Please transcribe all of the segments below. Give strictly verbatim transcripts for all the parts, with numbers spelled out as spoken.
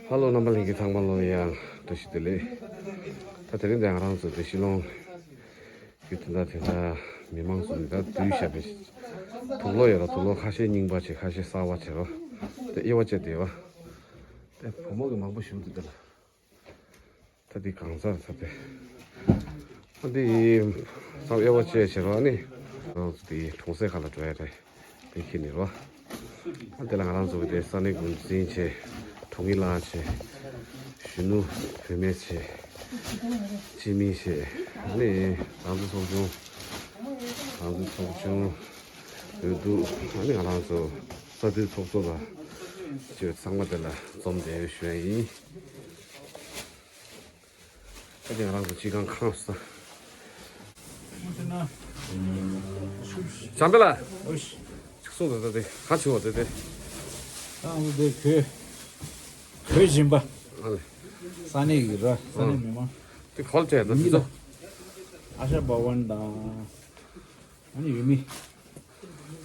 ཧ་ལོ། རྣམ་པ་ལྷན་རྒྱས་ཚང་མ་ལོ་ཡང་བཀྲ་ཤིས་བདེ་ལེགས། ད་དེ་རིང་འདི་ང་རང་ཚོ་འདི་ཤི་ལོང་གི་དེ་འདྲ་དེ་འདྲ་མི་མང་ཚོ་འདི་འདྲ་བསྡུས་བཞག་པའི་དུག་ལོག་ཡོད་ར། དུག་ལོག་ཁ་ཤས་རྙིང་པ་བྱས། ཁ་ཤས་གསར་པ་བྱས་རོ། དེ་དབྱེ་བ་བྱས་བསྡད་པ། དེ་བུ་མོ་གི་མང་པོ་ཞིག་འདུག་དེ་ལ། ད་འདི་གང་ཟག་ད་དེ། ཨ་འདི་ཡི་ས་དབྱེ་བ་བཅས་བྱེད་རོགས་ནི། ང་རང་ཚོ་དེ་གྲོང་གསེབ་ཁག་ལ་འགྲོ་ཡ་རེད། དེ་ཁྱེར་ནས་རོ། ཨ་དེ་ལ་ང་རང་ཚོ་གི་དེ་ས་གནས་འགོ་འཛིན་བྱས། དྲུང་ཡིག་ལགས་བྱས། གཞོན་ནུ་བུད་མེད་བྱས། སྤྱི་མི་བྱས། ཨ་ནི་རང་བཙན་ཚོགས་ཆུང་། རང་བཙན་ཚོགས་ཆུང་། འོས་བསྡུ། ཨ་ནི་ང་རང་ཚོ་ས་འཐུས་ཚོགས་གཙོ་དང་བཅས་ཚང་མ་དེ་ལ་འཛོམས་བསྡད་ཡོད་ཞུ་ཡ་ཡིན། ད་དེ་ང་རང་ཚོ་སྤྱི་ཁང་ཁང་སུ། བྱམས་པ་ལ། ཅིག་གསུངས་དང་། ད་དེ་ག་བྱུང་བ་དེ་དེ། ད་ང་ཚོ་དེ་གོས། གོས་སྦྱིན་པ། ཨ་ལེ། ས་གནས་ཀྱི་ར། ས་གནས་མི་མང་། དེ་ག་ལ་སྤྲད་ད་དེ་ཚོ། ཨ་ཤ་བ་ཝན་དང་། ཨ་ནི་ཡུལ་མི།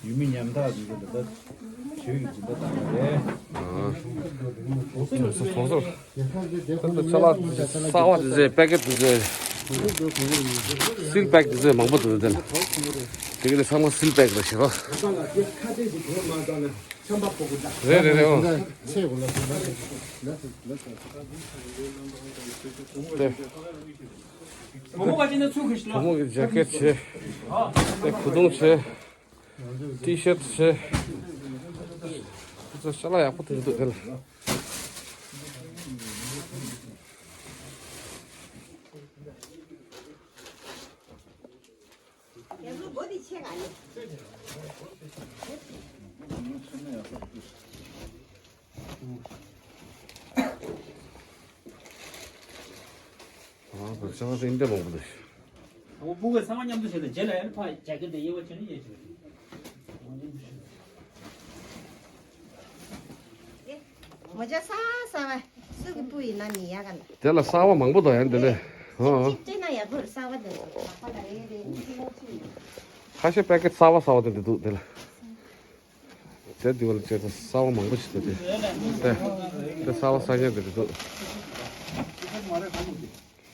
ཡུལ་མི་ཉམ་ཐག་འདི་ཚོ་འདི་ལྟར་ཆོས་ཀྱི་སྦྱིན་པ་བཏང་བ་རེད། ཨ། གྲོང་གསེབ་གྲོང་གསེབ། ད་ལྟ་ཅ་ལག་གསར་པ་འདི་ཚོའི་པེ་ཀེཊ་འདི་ཚོའི། སིལ་པེག་འདི་ཚོའི་མང་པོ་འདུག་དེ་ལ། དེ་ག་དེ་ཚང་མ་སིལ་པེག་རེད་ཤག་རོ། རེད་རེད་རེད། འོ། དེ། བུ་མོ་གི་ཇེ་ཀེཊ་བྱས། དེ་གུ་དུང་བྱས། ཏི་ཤར་ཊི་བྱས། ཁོ་ཚོ་ཅ་ལག་ཡག་པོ་དེ་འདུག་དེ་ལ། ཨ། ཁོ་ཚང་མ་ཨིན་ཏེ་མང་པོ་འདུག། ཨོ། སྤུ་གུ་ཚང་མ་མཉམ་དུ་བྱས་ཏེ་རྗེས་ལ་ཡར་ཕར་རྒྱ་སྐད་དེ་དབྱེ་བ་ཕྱེ་ནས་ཡས་བྱེད། མོ་ཅག་གསར་པ་གསར་པ་སུ་གི་སྤུ་ཡིན་ན་མི་ཡག་ག་ལ། དེ་ལ་གསར་པ་མང་པོ་འདུག་ཡ་འདི་ལས། ཨོ། གཅིག་སྤྲད་ན་ཡག་པོ་རེད། གསར་པ་འདི་ལག་པ་ལ་རེད་རེད། ཁ་ཤས་པེ་ཀེཊ་གསར་པ་གསར་པ་དེ་འདྲ་འདུག་དེ་ལ། དེ་འདི་བ་ལ་བྱས་ཏེ་གསར་པ་མང་པོ་ཞིག་འདུག་དེ། དེ་དེ་གསར་པ་གསར་རྐྱང་དེ་འདྲ་འདུག།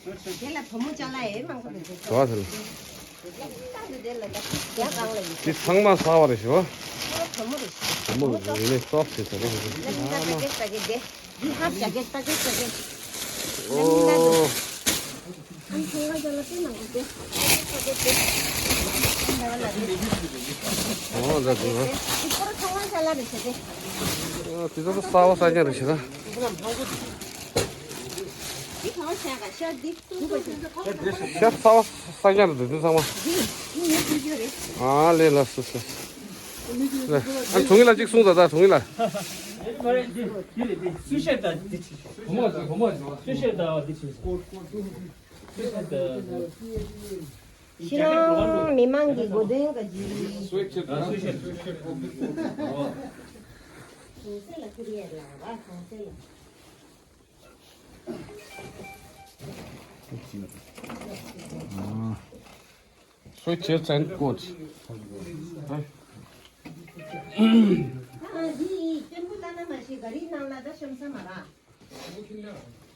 དེ་ལ་བུ་མོ་ཅ་ལག་ཡང་མང་པོ་འདུག་དེ། ག་བ་དེ་ལ། ལ་ལ་དེ་ལ་ལ་རྒྱ་གང་ལ་ཡིན། དེ་ཚང་མ་གསར་པ་རེད་ཤག་བ། བུ་མོ་རེད་ཤག། བུ་མོ་རེད་ཤག། ཡིན་ནའི་སོབ་ཞིག་ཟེར་གི་རེད། ལ་ལ་ལ་རྒྱ་སྐད་ད་གི་དེ། འདི་ཧབ་རྒྱ་སྐད་ད་གི་ད་གི། ལ་ལ་ལ་དེ། ཨོ། ཨ་ནི་ཚང་མ་ཅ་ལག་དེ་མང་པོ་དེ། ད་གི་དེ། ལ་ལ་ལ་དེ། ཨོ་ལ་དེ་ལ། དེ་ཁོ་རང་ཚང་མ་ཅ་ལག་རེད་ཤག་དེ། ཨོ་དེ་ཚོ་གསར་པ་གསར་རྐྱང་རེད་ཤག་ད། འདི་གང་བྱ་ག་ཤར་འདི། ཤར་གསར་པ་གསར་རྐྱང་རེད་འདི་ཚང་མ། འདི་འདི་ངའི་བི་ཌིའོ་རེད། ཨ་ལས་ལ་སོ་སོ། ཨ་དྲུང་ཡིག་ལ་གཅིག་གསུངས་ད། ད་དྲུང་ཡིག་ལ། འདི་རེད་འདི། སུ་ཤར་ད་འདི་ཆེ་ཤོས། བུ་མོ་ཅིག་བུ་མོ་ཅིག། སུ་ཤར་ད་འདི་ཆེ་ཤོས། སུ་ཤར་ད། ཤི་ལོང་མི་མང་གི་གོ་དོན་ག་ཅི། སུ་ཤར་ད། སུ་ཤར་ད། གྲོང་གསེབ་ལ་ཁུར་ཡས་ལ་བ། གྲོང་གསེབ་ལ། Switches and codes. ཨ་འདི་སྐྱེན་པོ་ལ་ན་མ་ཤི་ག་རི་ནང་ལ་ད་ཤམ་ས་མ་ར།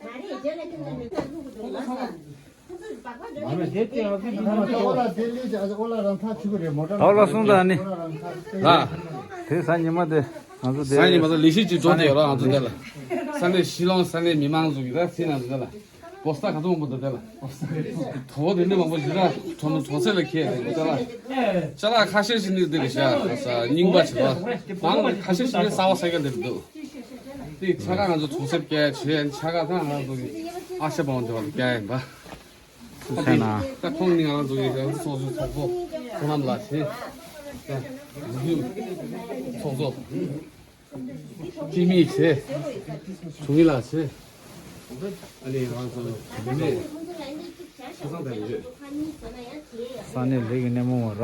མ་རེད། རྗེས་ལ་ཁྱོད་ཚོ་མི་ཚང་ལུག་གི་འདུག་ལ་ས། ཁོ་ཚོས་སྦག་སྦག་འགྲོ་གི་འདུག་ཟེར་ཏེ། ཨོ་ལ་དེ་ལས་ཀྱི་ཨོ་ལ་རང་ཐག་ཆོད་གི་རེད། མོ་ཊ་ཨོ་ལ་གསུངས་ད་ནི། ཨོ་ལ་རང་ཐག་ཆོད། ཨ། དེ་གཟའ་ཉི་མ་དེ་ང་ཚོ་དེ། གཟའ་ཉི་མ་དེ་ལས་གཞི་ཅིག་འགྲོ་དེ་ཡོད་ར། ང་ཚོ་དེ་ལ། ས་གནས་ཤི་ལོང་ས་གནས་མི་མང་ཚོ་གི་ད་ཚེ་ང་ཚོ་དེ་ལ། པོ་སྟ་ག་ཚོད་མང་པོ་འདུག་དེ་ལ། དོ་བོ་དེ་འདྲ་མང་པོ་ཞིག་ར། གྲོང་གྲོང་གསེབ་ལ་ཁྱེར་རེད་ཅ་ལག་ཅ་ལག་ཁ་ཤས་ཤིག་ནི་དེ་ལ་བཞག་ས་རྙིང་པ་ཞིག་ར། མང་ལ་ཁ་ཤས་ཤིག་ནི་གསར་པ་གསར་རྐྱང་དེ་འདུག་དེ་ཆ་ག་ང་ཚོ་གྲོང་གསེབ་སྐྱེལ་བྱས། ཆ་ག་ད་ང་ཚོ་གི་ཨ་ཤ་བང་དེ་བ་ལ་སྐྱེལ་ཡིན་པ། ད་ཁོང་ནི་ང་ཚོ་གི་རང་སོ་སོའི་ཚོགས་གཙོ་བསོད་ནམས་ལགས་བྱས། ད་ལུགས་ཚོགས་གཙོ། སྤྱི་མི་བྱས། དྲུང་ཡིག་ལགས་བྱས། ཨ་ནི་ང་ཚོ་མི་མེད་ཆ་ཚང་དང་ཡོད། ས་གནས་ལས་ཀྱི་སྣེ་མོ་བ་ར།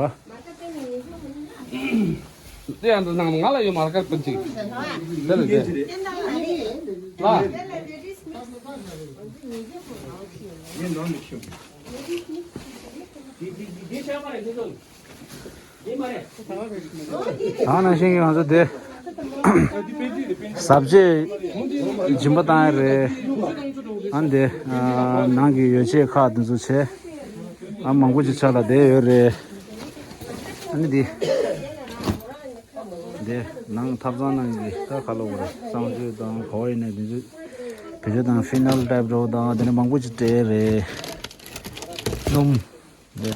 དེ་ཡང་འདི་ནང་ང་ལ་ཡོད། མར་ཀར་པན་ཅིག་དེ་ལ་དེ་ལ། ད་ནང་བཞིན་གྱི་ང་ཚོ་དེ་ཟ་བཅད་སྦྱིན་པ་བཏང་ཡ་རེད། ཨ་འདི་ནང་གི་ཡོ་བྱད་ཁག་དེ་ཚོ་བྱས། ཨ་མང་པོ་ཅིག་ཆ་ལ་བསྡད་ཡོད་རེད། ཨ་ནི་འདི་འདི་ནང་ཐབ་ཚང་ནང་གི་ད་ག་ལ་འོ་རེད། གསང་སྤྱོད་དང་ག་བ་ཡིན་ནའི་དེ་ཚོ་བེད་སྤྱོད་དང་ཕི་ནལ་ཊའིབ་འདྲ་བོ་དང་དེ་འདྲ་མང་པོ་ཅིག་སྤྲད་རེད། སྣུམ་འདི་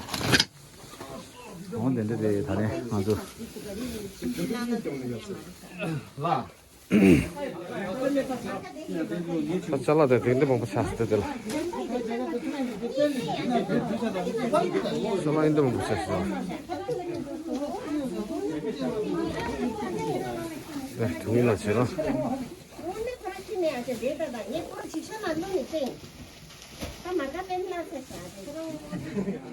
འོང་དེ་འདྲ་རེད། ད་རེད་ང་ཚོ་ལ། ད་ཅ་ལག་དེ་དེ་འདྲ་མང་པོ་ཆགས་སོང་། དེ་དེ་ལ་ཅ་ལག་འདི་འདྲ་མང་པོ་ཆགས་སོང་། དེ་དུང་ཡིན་ལ་བྱེད་རོགས། ད་མ་ཀ་པེན་ལ་ཟེར་ས་དེ།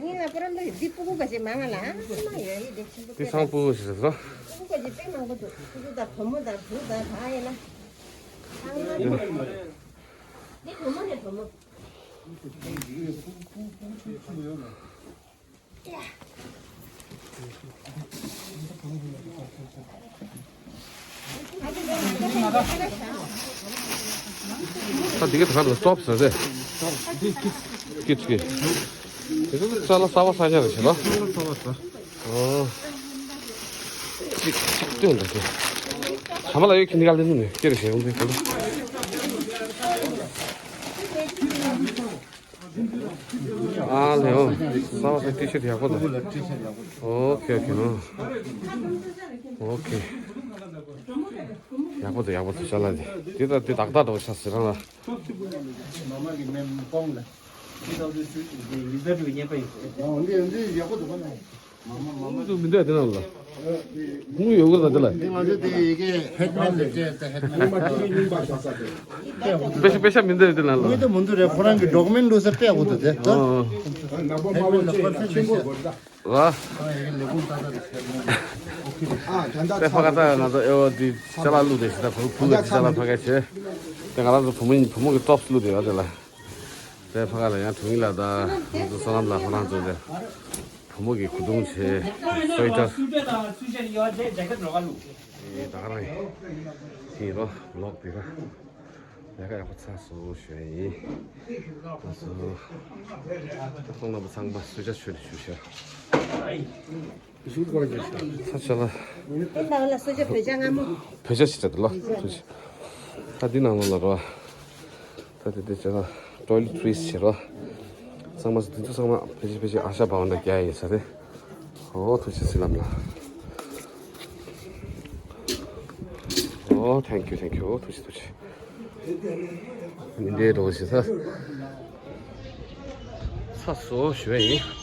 ཉིན་ལ་པོ་ར་ལོ་འདི་སྤུ་གུ་ག་ཞིག་མ་ང་ལ་ཨ་མ་ཡོད་ཡིན་དེ་ཆེན་པོ། དེ་ཚང་སྤུ་གུ་ཞིག་རེད་ཟེར། སྤུ་གུ་ག་ཞིག་དཔེ་མང་པོ་འདུག་སྤུ་གུ་དང་བུ་མོ་དང་བུ་དང་ག་ཡིན་ན། ཚང་མ་འདི་བུ་མོ་རེད་བུ་མོ། ད་འདི་ག་ད་ག་ལ་སྟོབ་ཟེར་ཏེ། ཀིད་ཀིད། དེ་ཚོ་ཅ་ལག་གསར་པ་གསར་རྐྱང་རེད་ཤག་ལ། ཨོ། ཅིག་ཅིག་སྟོན་ད་ཀྱེ། ཧ་མ་ལ་ཡོད་ཁྱི་འདི་ག་ལེན་ནུ་ནས་ཀྱེ་རེ་ཞེས་འོང་དུས་ད་ལ། ཨ་ལེ་ཨོ། གསར་པ་ཟེར་ཊི་ཤར་ཊི་ཡག་པོ་འདུག་ཨོ་ཁེ་ཨོ་ཁེ་ཨོ། ཨོ་ཁེ། ཡག་པོ་འདུག་ཡག་པོ་འདུག་ཅ་ལག་འདི། འདི་ད་འདི་ཏག་ཏག་འདྲ་བོ་ཆགས་ཟེར་རང་ལ། མ་མ་གི་མེ་མི་སྤོང་ལ། འདི་ད་འདི་སུས་འདི་ཡི་ཟ་འདྲ་བོ་ཉེས་པ་ཡིན་ཟེར། འོ་འདི་འདི་ཡག་པོ་འདུག་ག་ན། མ་མ་མ་མ་འདུག་མི་འདུག་འདི་ནང་ལ། དངུལ་ཡོད་གི་ལ་འདི་ལ། འདི་ང་ཚོ་དེ་ཡི་གེ་ཧེད་མེན་ལ་བྱས་ཏེ་ཧེད་མེན་ལ། པེ་ཤ་པེ་ཤ་མི་འདུག་འདི་ནང་ལ། དངུལ་དེ་མི་འདུག་རེད། ཁོ་རང་གི་ཌོ་ཀུ་མེན་འདུག་ས་སྤྲད་དགོས་འདུག་དེ་ད། ཨོ། ཧེད་མེན་ལ་པར་ཕེབས་མི་ཤེས། ར། ཨ་ཡི་གེ་ལས་ཁུངས་ཏག་ཏག་རེད། ཨ་ད་ད་དེ་ཕ་ག་ད་ང་ཚོ་ཨེ་འོ་དེ་ཅ་ལག་བླུགས་དེ་ཞིག་ད་བུ་བུ་གི་ཅ་ལག་ཕ་ག་བྱས། དེ་ང་རང་ཚོ་བུ་མོ་བུ་མོ་གི་ཊོབ་སི་བླུགས་དེ་ཡོད་དེ་ལ། དེ་ཕ་ག་ལ་ཡང་དྲུང་ཡིག་ལགས་དང་ང་ཚོ་བསོད་ནམས་ལགས་ཁོ་རང་ཚོ་དེ་བུ་མོ་གི་གོས་ཐུང་བྱས། སོའི་ཊར། ཨེ་ད་ག་རང་ཡིན་རོ། ལོག་དེ་ག་ལས་ཀ་ཡག་པོ་ཚར་སོང་ཞུ་ཡ་ཡིན། ལགས་སོ། ཁོང་རྣམ་པ་ཚང་མ་གསོལ་ཇ་མཆོད་ནས་བཞུགས་ཤག་ཚར་ཤག་ལ། ཨེ་ལགས་ལགས་གསོལ་ཇ་བོད་ཇ་མངར་མོ། བོད་ཇ་ཞིག་སྤྲད་དེ་ལ་ཐུགས་རྗེ་ཆེ། ད་འདི་ནང་ལོགས་ལ་རོ། ད་དེ་དེ་ཅ་ལག་ཊོའི་ལེ་ཊི་རིས་བྱེད་རོ། ཚང་མ་འདི་ཚོ་ཚང་མ་ཕལ་ཆེར་ཕལ་ཆེར་ཨ་ཤ་བྷ་ཝ་ན་རྒྱག་ཡ་ཡིན་ས་རེད། ཨོ་ཐུགས་རྗེ་ཆེ་བསོད་ནམས་ལགས། ཨོ་ཐེང་ཀྱུ་ཐེང་ཀྱུ། ཨོ་ཐུགས་རྗེ་ཆེ་ཐུགས་རྗེ་ཆེ། མི་འདྲའི་འགྲོ་བཞིན་ས། ཚ་སོ་ཞུ་བ་ཡིན།